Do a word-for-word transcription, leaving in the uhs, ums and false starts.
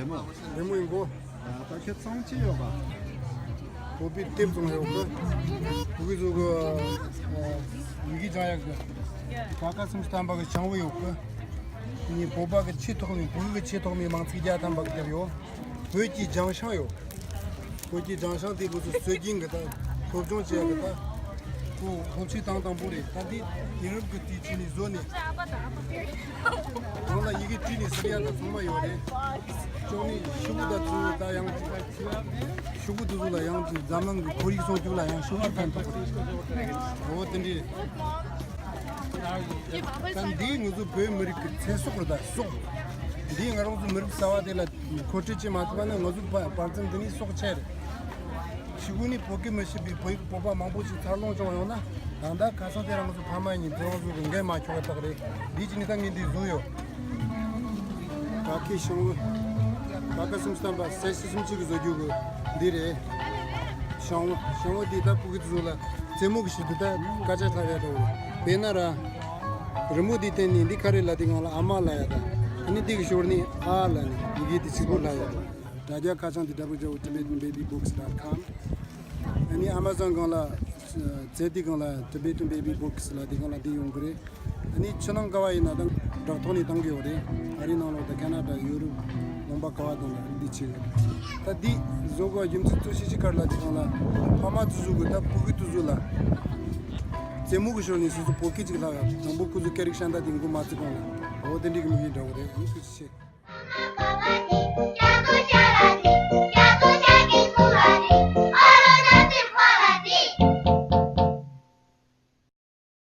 རི་མོ་ཡིན་གོ། ད་ཁྱེད་ཚང་ཅི་ཡོད་པ། བོད་པའི་དེབ་བཙོང་ཡོད་གི། བོད་པའི་བཟོ་གི། ཡི་གེ་སྦྱང་ཡག་གི། ཀ་ཁ་སུམ་ཅུ་ཐམ་པ་གི་བྱང་བུ་ཡོད་གི། ནི་བོད་པ་གི་ཆེས་ཐོག་མའི་བོད་ཡིག་གི་ཆེས་ཐོག་མའི་མིང་ཚིག་བརྒྱ་ཐམ་པ་གི་དེབ་ཡོད། བོད་ཀྱི་ལྗང་ཤིང་ཡོད། བོད་ཀྱི་ལྗང་ཤིང་དེ་ཁོ་ཚོ་སྲོལ་རྒྱུན་གི་ད་སློབ་སྦྱོང་བྱེད་ཡག་གི་ད། ཁོ་སློབ་ཆེན་དང་དང་པོ་རེད། ད་འདི་དེང་རབས་ཀྱི་དུས་ཆེན་ནས་བཟོ་ནས། ཁོང་ལ་ཡི་གེ་བྲིས་ནས་ཟེར་ཡག་ད་ཚང་མ་ཡོད་རེད། ཅོག་ནས་ཤོག་བུ་ད་ཚུར་ད་ཡང་ཅིག་ཤོག་བུ་དེ་ཚོ་ལ་ཡང་ཅིག་འཛམ་གླིང་གི་ཁོར་ཡུག་སྲུང་སྐྱོབ་ལ་ཡང་ཤུགས་རྐྱེན་ཕན་ཐོགས་རེད། འོ་དེ་འདྲའི་ད་འདི་ང་ཚོ་བོད་མི་རིགས་ཀྱི་ཚེ་སྲོག་རེད། ད་སྲོག་འདི་ང་རང་ཚོ་མི་རིགས་གསར་བ་དེ་ལ་མཁོ་སྤྲོད་བྱེད་མ་ཐུབ་པ་ན་ང་ཚོ་བར་མཚམས་འདི་ནས་སྲོག་ཆད་རེད། ཕྱི་གོང་ནས་བོད་སྐད་མི་ཤེས་པའི་བོད་ཡིག་བོད་པ་མང་པོ་ཞིག་འཚར་ལོངས་བྱུང་ཡོང་ན། ད་ལྟ་ཁ་སང་དེ་རང་ཚོ་ཕ་མ་ཡིན་ཚེ་རང་ཚོ་གི་འགན་མ་འཁྱོག་པ་དག་རེད། འདི་ཅི་ནས་ད་ངས་འདི་བཟུང་ཡོད། ཀ་ཁའི་ཤང་བུ། ཀ་ཁ་སུམ་སྟོན་པ་སེ་སི་སུམ་གཅིག་གི་བཟོ་རྒྱུ་གི་འདི་རེད། ཤང་བུ་ཤང་བུ་འདི་ད་ཕྲུ་གུ་ཚོ་ལ་རྩེད་མོ་གི་ཞིག་འདི་ད་སྐད་ཆ་ལྷག་ཡ་འདྲ་བོ་རེད། དཔེར་ན་ར། རི་མོ་འདི་བསྟན་ནས་འདི་ག་རེ་ལ་དེ་ངང་ལ་ཨ་མ་ལ་ཡ་ད། ཨ་ནི་འདི་གི་ཞོར་ནས་ཨ་ལ་ནི་ཡི་གེ་འདི་གཅིག་པོ་ལ་ཡ་ད། དྲ་རྒྱ་ཁ་བྱང་འདི་W W W dot Tibetan baby books dot com། ཨ་ནི་ཨ་མ་ཛོན་སྒང་ལ། རྩེད་དེ་སྒང་ལ་Tibetan baby books ལ་དེ་སྒང་ལ་དེ་ཡོང་གི་རེད། ཨ་ནི་ཕྱི་ནང་ག་བ་ཡིན་ན་ད་དྲ་ཐོག་ནས་བཏང་གི་ཡོད་རེད། ཨ་རིའི་ནང་ལོགས་དང་ཁ་ན་ཌ་ཡུ་རོབ་ལུང་པ་ག་བ་དང་ལ་འདི་བྱེད་ཡོད། ད་འདི་བཟོ་དགོས་རྒྱུ་མཚན་གཙོ་ཆེ་ཤོས་ག་རེ་ལ་དེ་སྒང་ལ་ཕ་མ་དེ་ཚོ་གི་ད་ཕྲུ་གུ་དེ་ཚོ་ལ་རྩེད་མོ་གི་ཞོར་ནས་སོ་སོ་བོད་སྐད་ཅིག་ལ་དང་པོ་ཁོ་ཚོ་སྐད་རིགས་གཞན་དག་དེ་མགོ་མ་ཚོས་གོང་ལ་འོ་དེ་འདྲའི་གི་དམིགས་ཡུལ་འདྲ་བོ་རེད། ཨ་ནི་ཐུགས་རྗེ་ཆེ།